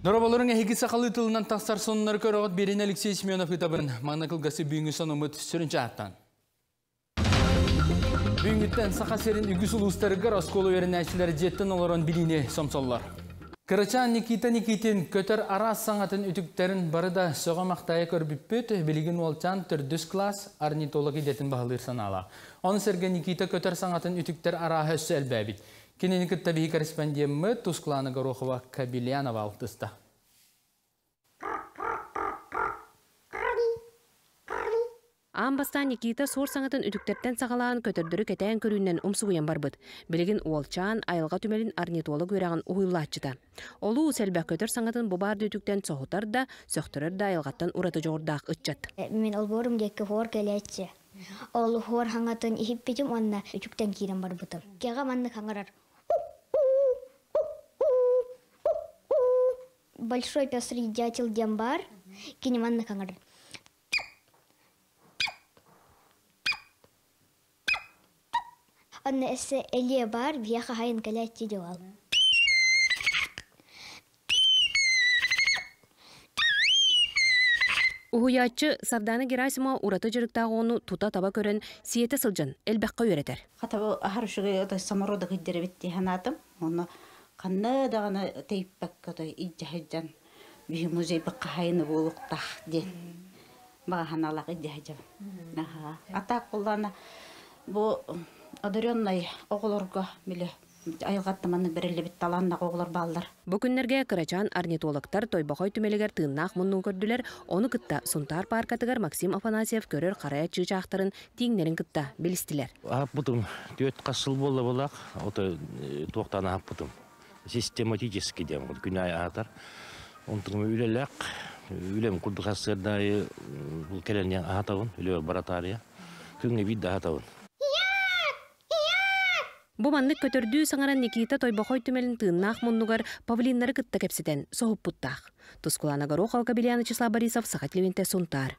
Дорооболоруҥ, эһиги сахалыы тылынан тахсар сонуннары көрөҕүт, биэриини Алексей Семенов ыытабын. Манна кылгасы бүгүҥҥү сонуммут сүрүн чааттан. Бүгүҥҥүттэн Саха сирин үгүс улуустарыгар оскуола үөрэнээччилэрэ дьиэттэн олорон билиини сомсоллор. Кырачаан Никита Никитин көтөр араас саҥатын үтүктэрин бары да сөҕө-махтайа көрбүппүт. Билигин уолчаан төрдүс класс орнитолог идэтин баһылыыр санаалаах. Ону сэргэ Никита көтөр саҥатын үтүктэр арааһа өссө элбээбит. Кинини кытта биһи корреспондеммыт Тусклана Горохова Кабельянова алтыста. Аан бастаан Никита суор саҥатын үтүктэртэн саҕалаан көтөрдөрү кэтээн көрүүнэн умсугуйан барбыт. Билигин уолчаан айылҕа түмэлин орнитолог үөрэҕин уһуйуллааччыта. Олус элбэх көтөр саҥатын бу баар үтүктэн соһутар да, сөхтөрөр да айылҕаттан ураты дьоҕурдаах ыччат. Мин олбуорум диэки хуор кэлээччи. Ол хуор хаҥатын иһиппитим уонна үтүктэн киирэн барбытым. Кэҕэ маннык хаҥырар. Большой пестрый дятел диэн баар. Кини маннык хаҥырар. Онно өссө элиэ баар, биһиэхэ хаһайын кэлээччи дьуол. Уһуйааччы Сардаана Герасимова ураты дьарыктаах оҕону тута таба көрөн, сиэтэ сылдьан элбэххэ үөрэтэр. Хата аһар үчүгэй ото самородок иддэрибит дии санаатым. Онно ханна даҕаны тэйиппэккэ ото илдьэ сылдьан биһи музейбыт хаһайыны буолуохтаах диэн баҕа санаалаах илдьэ сылдьабын. Аха. А так буоллаҕына бу одареннай оҕолорго били айылҕаттан маннык бэриллибит талааннаах оҕолор бааллар. Бу күннэргэ кырачаан орнитологтар Тойбохой түмэлигэр тыыннаах муннугу көрдүлэр, ону кытта Сунтаар пааркатыгар Максим Афанасьев көрөр харайа чыычаахтарын тииҥнэрин кытта билистилэр. Аһаппытым түөрт хас сыл буолла былаах, ото туохтаан аһаппытым. Систематически диэн күн аайы аһатар. Онтум үлэлээх, үлэм курдук сарсыарда аайы кэлэн аһатабын, үлэбэр баратаарыйа. Күҥҥэ биирдэ аһатабын. Бу маннык көтөрдүү саҥаран Никита Тойбохой түмэлин тыыннаах муннугар павлиннары кытта кэпсэтэн соһуппуттаах. Тускулана Горохова, Кабельян Вячеслав Борисов, Саха телевидениетэ Сунтаар.